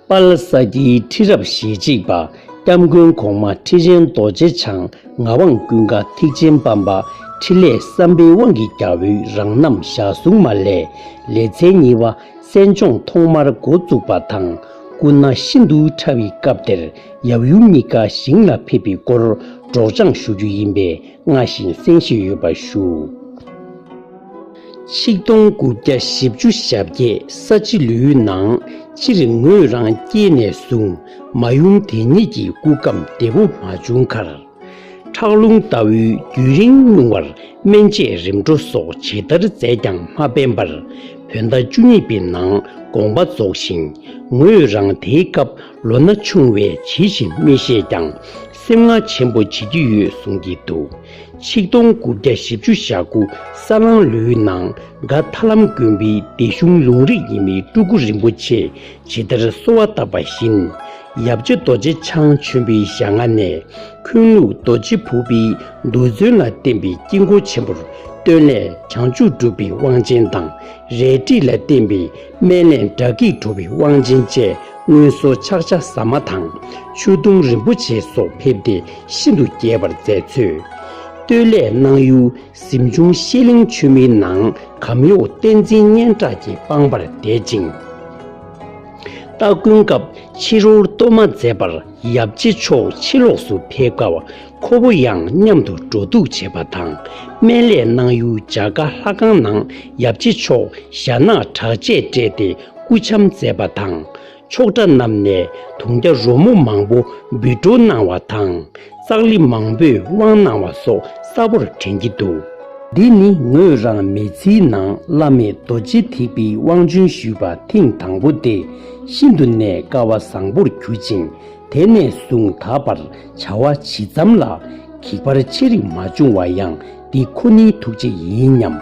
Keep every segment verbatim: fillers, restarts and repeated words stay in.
དཔལ་ས་སྐྱའི་ཁྲི་རབས་ཞེ་གཅིག་པ་སྐྱབས་མགོན་གོང་མ་ཁྲི་ཆེན་རྡོ་རྗེ་འཆང་ངག་དབང་ཀུན་དགའ་ཐེག་ཆེན་དཔལ་འབར་འཕྲིན་ལས་བསམ་འཕེལ་དབང་གི་རྒྱལ་པོའི་རང་རྣམ་ཞལ་གསུང་མ་ལས་ལེ་ཚན་གཉིས་པ་གསན་སྦྱོང་ཐོག་མར་འགོ་བཙུགས་པ་དང་། སྐུ་ན་ཤིན་ཏུ་ཕྲ་བའི་སྐབས་དེར་ཡབ་ཡུམ་གཉིས་ཀ་ཞིང་ལ་ཕེབས་པའི་སྐོར་སྒྲོག་སྦྱང་ཞུ་རྒྱུ་ཡིན་པས་སྔ་ཞིང་གསན་བཞེས་ཡོད་པ་ཞུ། ཆིག་སྟོང་དགུ་བརྒྱ་བཞི་བཅུ་ཞེ་བརྒྱད་ས་བྱི་ལོའི་ནང་སྤྱིར་ངོས་རང་སྐྱེས་ནས་བཟུང་མ་ཡུམ་དེ་ཉིད་ཀྱི་སྐུ་ཁམས་བདེ་པོ་མ་བྱུང་ཁར། ཁྲག་རླུང་ལྟ་བུའི་རྒྱུན་རིང་སྙུང་བར་སྨན་དཔྱད་རིམ་གྲོ་སོགས་ཇི་ལྟར་མཛད་ཀྱང་མ་ཕན་པར། བོད་ཟླ་བཅུ་གཉིས་པའི་ནང་དགོངས་པ་རྫོགས་ཤིང་། ངོས་རང་དེའི་སྐབས་ལོ་ན་ཆུང་བས་ཇི་བཞིན་མི་ཤེས་ཀྱང་། སེམས་ངལ་ཆེན་པོ་བྱེད་ཀྱི་ཡོད་གསུང་གི་འདུག་ཆིག་སྟོང་དགུ་བརྒྱ་བཞི་བཅུ་ཞེ་དགུ་ས་གླང་ལོའི་ནང་མགར་ཐར་ལམ་དགོན་པའི་སྡེ་གཞུང་ལུང་རིགས་ཡིན་མི་སྤྲུལ་སྐུ་རིན་པོ་ཆེ་ཇི་ལྟར་གསོལ་བ་བཏབ་པ་བཞིན། ཡབ་རྗེ་རྡོ་རྗེ་འཆང་ཆེན་པོའི་ཞལ་སྔ་ནས་འཁོན་ལུགས་རྡོ་རྗེ་ཕུར་པའི་རྡུལ་ཚོན་ལ་བརྟེན་པའི་དཀྱིལ་འཁོར་ཆེན་པོར་སྟོན་ལས་བྱང་ཆུབ་སྒྲུབ་པའི་དབང་ཆེན་དང་། རས་བྲིས་ལ་བརྟེན་པའི་སྨན་བླའི་དགྲ་བགེགས་གྲོལ་བའི་དབང་ཆེན་བཅས་དངོས་སུ་ཕྱག་རྒྱ་ཟ་མ་དང་མཆོད་སྡོང་རིན་པོ་ཆེ་སོགས་ཕེབས་ཏེ་ཤིན་ཏུ་རྒྱས་པར་མཛད་ཚུལ། སྟོད་ལས་གནང་ཡུལ་གཟིམ་ཆུང་ཤེལ་གླིང་ཆུ་མིག་ནང་སྒམ་གཡོག་བསྟན་འཛིན་སྙན་གྲགས་ཀྱི་པང་པར་བསྡད་ཅིང་། སྟ་གོན་སྐབས་ཕྱི་རོལ་གཏོར་མ་མཛད་པར་ཡབ་རྗེ་མཆོག་ཕྱི་ལོགས་སུ་ཕེབས་སྐབས་ཁོ་བོ་ཡང་མཉམ་དུ་འགྲོ་འདུག་བྱེད་པ་དང་། སྨན་བླའི་གནང་ཡུལ་བྱ་དགའ་ལྷ་ཁང་ནང་ཡབ་རྗེ་མཆོག་ཞྭ་ནག་དྲག་ཆས་སྤྲས་ཏེ་སྐུ་འཆམ་མཛད་པ་དང་། ཕྱོགས་ཁྲ་རྣམས་ནས་དུང་རྒྱ་རོལ་མོ་མང་པོ་འབུད་འགྲོ་གནང་བ་དང་། ཙག་ལི་མང་པོས་དབང་གནང་བ་སོགས་གསལ་པོར་དྲན་གྱི་འདུག་འདི་ནི་ངོས་རང་མི་ཚེའི་ནང་བླ་མེད་རྡོ་རྗེ་ཐེག་པའི་དབང་ཆེན་ཞུས་པ་ཐེངས་དང་པོ་སྟེ། ཤིན་ཏུ་ནས་སྐལ་བ་བཟང་པོར་གྱུར་ཅིང་། དེ་ནས་བཟུང་ད་བར་བྱ་བ་ཇི་ཙམ་ལ་གེགས་བར་ཆེ་རིགས་མ་བྱུང་བ་ཡང་འདི་ཁོ་ནའི་ཐུགས་རྗེ་ཡིན་སྙམ།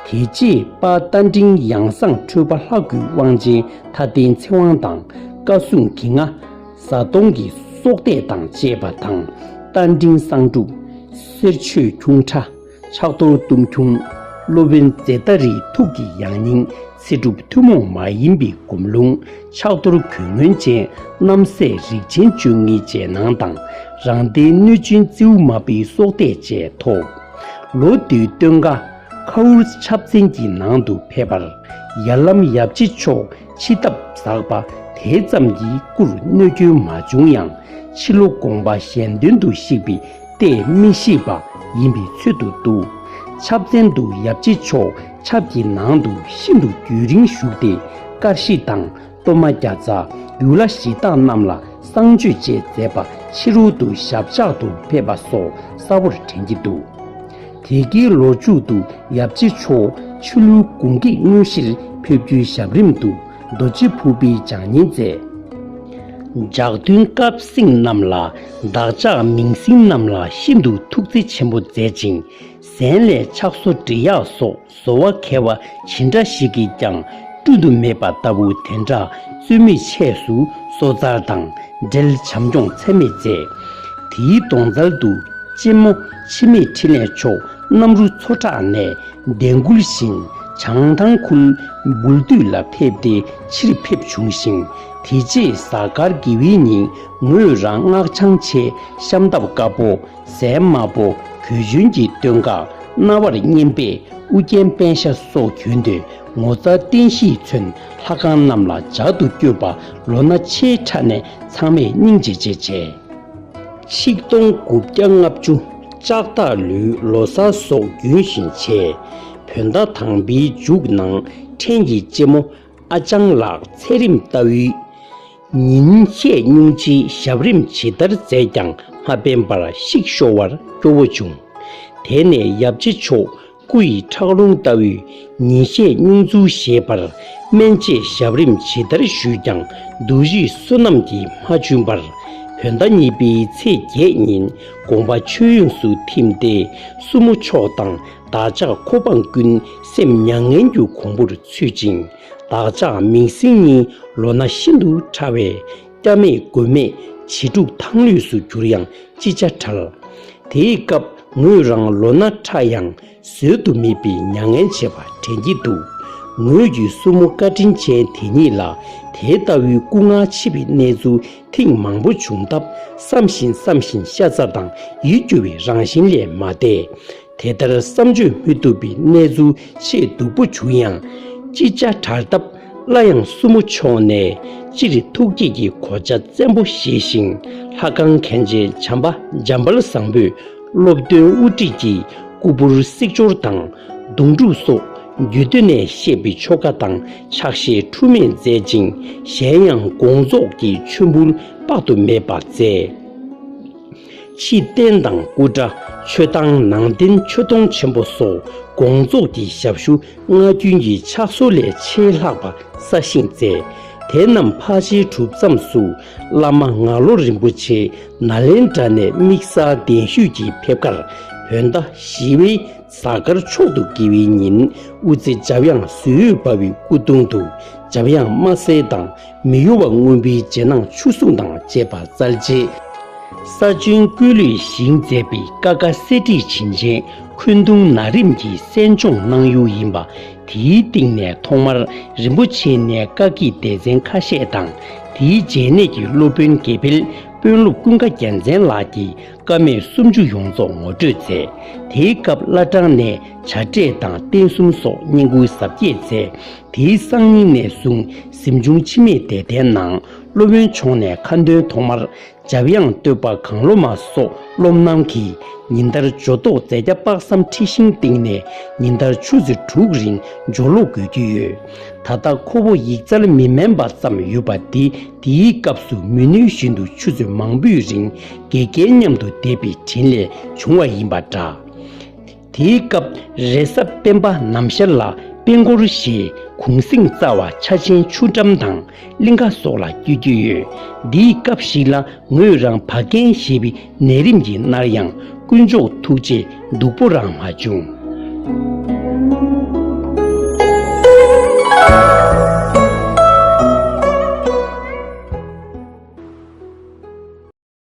དེ་རྗེས་དཔལ་རྟ་མགྲིན་ཡང་གསང་ཁྲོས་པ་ལྷ་སྐུའི་དབང་ཆེན་མཐའ་རྟེན་ཚེ་དབང་དང་བཀའ་སྲུང་གི་ང་། བཟའ་གཏོང་གི་སྲོག་གཏད་དང་བཅས་པ་དང་། རྟ་མགྲིན་གསང་སྒྲུབ། གསེར་ཆོས་ཁྱུང་ཁྲ། ཕྱག་རྡོར་གཏུམ་ཁྱུང་། སློབ་དཔོན་ཛེ་ཏ་རིའི་ཐུགས་ཀྱི་ཡང་སྙིང་ཚེ་སྒྲུབ་ཐུན་མོང་མ་ཡིན་པའི་སྒོམ་ལུང་། ཕྱག་རྡོར་གོས་སྔོན་ཅན། རྣམ་སྲས་རིགས་ཆེན་བཅུ་གཉིས་རྗེས་གནང་དང་། རང་སྡེའི་གནོད་སྦྱིན་རྩིའུ་མ་པའི་སྲོག་གཏད་བཅས་ཐོབ། ལོ་དེའི་སྟོན་ཀ་ཁའུར་ཆབ་མཚན་གྱི་ནང་དུ་ཕེབས་པར། ཡར་ལམ་ཡབ་རྗེ་མཆོག་ཕྱི་ཐབས་ཟགས་པ་དེ་ཙམ་གྱིས་སྐུར་གནོད་སྐྱོན་མ་བྱུང་ཡང་། ཕྱི་ལོ་དགོངས་པ་གཞན་དོན་དུ་གཤེགས་པའི་ལྟས་མི་ཤེས་པ་ཡིན་པའི་ཚོད་དུ་འདུག་ཆབ་མཚན་དུ་ཡབ་རྗེ་མཆོག་ཆབ་ཀྱི་ནང་དུ་ཤིན་ཏུ་རྒྱུན་རིང་བཞུགས་ཏེ། དཀར་གཞི་དང་གཏོར་མ་བརྒྱ་རྩ་འདུལ་བ་གཞི་བདག་རྣམས་ལ་གསང་སྤྱོད་བཅས་མཛད་པ་ཕྱི་རོལ་དུ་ཞབས་བཅགས་སུ་ཕེབས་པ་སོགས་གསལ་པོར་དྲན་གྱི་འདུག་དེ་གའི་ལོ་མཇུག་ཏུ་ཡབ་རྗེ་མཆོག་ཆུ་ལུའི་དགུང་འགེགས་དངོས་གཞིར་ཕེབས་རྒྱུའི་ཞབས་རིམ་དུ་རྡོ་རྗེ་ཕུར་པའི་བྱང་ཉིན་མཛད། ཇག་མདུན་དཀར་སེང་རྣམས་ལ་བདག་ཅག་མིང་སྲིང་རྣམས་ལ་ཤིན་ཏུ་ཐུགས་བརྩེ་ཆེན་པོ་མཛད་ཅིང་། ཟན་ལས་ཕྱག་བཟོ་འབྲི་གཡག་སོགས་བཟོ་བ་མཁས་པ་ཇི་འདྲ་ཞིག་གིས་ཀྱང་བསྐྲུན་དུ་མེད་པ་ལྟ་བུ་དེ་འདྲ་རྩོལ་མེད་ཆས་སུ་གསོ་ཚར་དང་འབྲེལ་བྱམས་སྐྱོང་ཚད་མེད་མཛད། དེའི་གདོང་ཚལ་དུ་གཅེན་མོ་འཆི་མེད་འཕྲིན་ལས་མཆོག་གནམ་རུ་མཚོ་བྲག་ནས་ལྡན་འགུལ་ཞིང་བྱང་ཐང་ཁུལ་འབུལ་སྡུད་ལ་ཕེབས་ཏེ་ཕྱིར་ཕེབས་བྱུང་ཞིང་། དེ་རྗེས་གཟའ་སྐར་དགེ་བའི་ཉིན་ངོས་རང་སྔགས་འཆང་ཆེ་ཤམ་ཐབས་དཀར་པོ། ཟས་དམར་པོ་གོས་གཞོན་གྱི་སྟོན་ཀ་རྣ་བར་སྙན་པས་ཨུ་རྒྱན་པཎ་ཞྭ་སོགས་གྱོན་ཏེ་ངོ་མཚར་རྟེན་གཞིས་མཚོན་ལྷ་ཁང་རྣམས་ལ་ཇག་ཏུ་བསྐྱོད་པ་ལོ་ན་ཆེའི་ཕྲ་ནས་ཚང་མས་སྙིང་རྗེ་ཆེ་བྱས། ཆིག་སྟོང་དགུ་བརྒྱ་ལྔ་བཅུ་ལྕགས་སྟག་ལོའི་ལོ་གསར་སོགས་རྒྱུན་བཞིན་བྱས། བོད་ཟླ་དང་པའི་མཇུག་ནང་ཕྲན་གྱི་གཅེན་མོ་ཨ་ཅང་ལགས་ཚེ་རིམ་ལྟ་བུའི་ཉིན་ཤས་སྙུང་རྗེའི་ཞབས་རིམ་ཇི་ལྟར་མཛད་ཀྱང་མ་ཕན་པར་ཤིག་ཤོར་བར་སྐྱོ་བོ་བྱུང་། དེ་ནས་ཡབ་རྗེ་མཆོག་སྐུ་ཡི་ཁྲག་རླུང་ལྟ་བུའི་ཉིན་ཤས་སྙུང་ཚུལ་ཞེས་པར་སྨན་དཔྱད་ཞབས་རིམ་ཇི་ལྟར་ཞུས་ཀྱང་བདུད་རིའི་བསོད་ནམས་ཀྱིས་མ་བྱུང་བར། བོད་ཟླ་གཉིས་པའི་ཚེས་བརྒྱད་ཉིན་དགོངས་པ་ཆོས་དབྱིངས་སུ་ཐིམ་སྟེ་སྲུ་མོ་མཆོག་དང་བདག་ཅག་ཁོ་པང་ཀུན་སེམས་མྱ་ངན་གྱི་གོང་བུར་ཚུད་ཅིང་། བདག་ཅག་མིང་སྲིང་གཉིས་ལོ་ན་ཤིན་ཏུ་ཕྲ་བས་སྐྱབས་མེད་མགོན་མེད་བྱི་ཕྲུག་ཐང་ལུས་སུ་གྱུར་ཡང་ཅི་བྱ་བྲལ། དེའི་སྐབས་ངོས་རང་ལོ་ན་ཕྲ་ཡང་བཟོད་དུ་མེད་པའི་མྱ་ངན་བྱས་པ་དྲན་གྱི་འདུག་ངོས་ཀྱི་སྲུ་མོ་བཀའ་དྲིན་ཅན་དེ་ཉིད་ལ་དེ་ལྟ་བུའི་སྐུ་ངལ་ཆེ་བའི་གནས་ཚུལ་ཐེངས་མང་པོ་བྱུང་སྟབས། བསམ་བཞིན་བསམ་བཞིན་ཤ་ཚ་དང་ཡིད་སྐྱོ་བའི་རང་བཞིན་ལས་མ་འདས། དེ་ལྟར་བསམ་བརྗོད་མི་ཐུབ་པའི་གནས་ཚུལ་ཆེས་སྡུག་པོ་བྱུང་ཡང་། ཅི་བྱ་བྲལ་སྟབས། སླར་ཡང་སྲུ་མོ་མཆོག་ནས་སྤྱིར་ཐུགས་བསྐྱེད་ཀྱི་གོ་ཆ་བཙན་པོ་བཞེས་ཤིང་། ལྷ་ཁང་མཁན་ཆེན་བྱམས་པ་འཇམ་དཔལ་བཟང་པོས་སློབ་སྟོན་དབུ་ཁྲིད་ཀྱིས་སྐུ་ཕུར་བསྲེགས་སྦྱོར་དང་། མདུང་དྲུག་སོགས་རྒྱུད་སྟོད་ནས་བཤད་པའི་ཆོ་ག་དང་ཕྱག་བཞེས་འཁྲུལ་མེད་མཛད་ཅིང་། གཞན་ཡང་དགོངས་རྫོགས་ཀྱི་མཆོད་འབུལ་དཔག་ཏུ་མེད་པ་མཛད། ཕྱིས་རྟེན་དང་སྐུ་འདྲ། མཆོད་སྟངས་ནང་རྟེན་མཆོད་སྡོང་ཆེན་པོ་སོགས་དགོངས་རྫོགས་ཀྱི་ཞབས་ཞུ་སྔ་རྒྱུན་གྱི་ཕྱག་སྲོལ་ལས་ཆེས་ལྷག་པ་གསར་བཞེངས་མཛད། དེ་རྣམས་ཕར་ཕྱིར་གྲུབ་མཚམས་སུ། བླ་མ་ངག་བློ་རིན་པོ་ཆེ་ནཱ་ལེནྡྲ་ནས་དམིགས་བསལ་གདན་ཞུས་ཀྱིས་ཕེབས་ཁར། བོད་ཟླ་བཞི་པའི་གཟའ་སྐར་མཆོག་ཏུ་དགེ་བའི་ཉིན། དབུ་རྩེ་འཇམ་དབྱངས་བཟོ་འོད་འབར་བའི་སྐུ་གདུང་དུ། འཇམ་དབྱངས་དམར་སེར་དང་མི་གཡོ་བ་མངོན་པའི་རྗེས་གནང་ཆུ་གསུང་དང་བཅས་པ་སྩལ་རྗེས། ས་ཆུན་སྐུ་ལུས་བཞེངས་མཛད་པའི་ཀ་ཁ་གསེར་བྲིས་བྱིན་ཅན་འཁོན་གདུང་ན་རིམ་གྱི་གསན་སྦྱོང་གནང་ཡུལ་ཡིན་པ། དེའི་སྟེང་ནས་ཐོག་མར་རིན་པོ་ཆེ་ནས་བཀའ་བརྒྱུད་སྡེ་ཚན་ཁ་ཤས་དང་། དེའི་རྗེས་གནས་ཀྱི་སློབ་དཔོན་དགེ་འཕེལ་དཔོན་སློབ་ཀུན་དགའ་རྒྱལ་མཚན་ལགས་ཀྱིས་བཀའ་མེད་སུམ་ཅུ་ཡོངས་རྫོགས་ངོ་སྤྲོད་མཛད། དེའི་སྐབས་བླ་བྲང་ནས་བྱ་བྲལ་དང་རྟེན་གསུམ་སོགས་བསྙེན་བཀུར་གཟབ་རྒྱས་མཛད། དེའི་སང་ཉིན་ནས་བཟུང་གཟིམ་ཆུང་འཆི་མེད་བདེ་ལྡན་ནང་སློབ་དཔོན་མཆོག་ནས་ཁ་འདོན་ཐོག་མར་འཇམ་དབྱངས་བསྟོད་པ་གང་བློ་མ་སོགས་སློབ་རྣམས་ཀྱིས་ཉིན་ལྟར་ཇོ་ཏོག་རྫས་བརྒྱ་དཔག་བསམ་འཁྲི་ཤིང་སྟེང་ནས་ཉིན་ལྟར་ཆུ་ཚོད་དྲུག་རིང་ཇོ་ལོག་དགོས་ཀྱི་ཡོད། ད་ལྟ་ཁོ་བོ་ཡིག་རྩལ་མི་དམན་པ་ཙམ་ཡོད་པ་འདི་དེའི་སྐབས་སུ་མི་ནུས་བཞིན་དུ་ཆུ་ཚོད་མང་པོའི་རིང་དགེ་རྒན་མཉམ་དུ་བསྡད་པའི་དྲིན་ལས་བྱུང་བ་ཡིན་པ་འདྲ། དེའི་སྐབས་རེས་གཟའ་སྤེན་པ་ནམ་ཞར་ལ་དཔལ་འཁོར་ཞེས་གུང་གསེང་རྩ་བ་ཆ་ཆེན་ཆུ་འགྲམ་དང་གླིང་ཁ་སོགས་ལ་སྐྱོད་ཀྱི་ཡོད། འདིའི་སྐབས་ཤིག་ལ་ངོས་རང་བ་རྒན་ཞེས་པའི་ནད་རིམས་ཀྱིས་མནར་ཡང་དཀོན་མཆོག་ཐུགས་རྗེས་སྡུག་པོ་རང་མ་བྱུང་།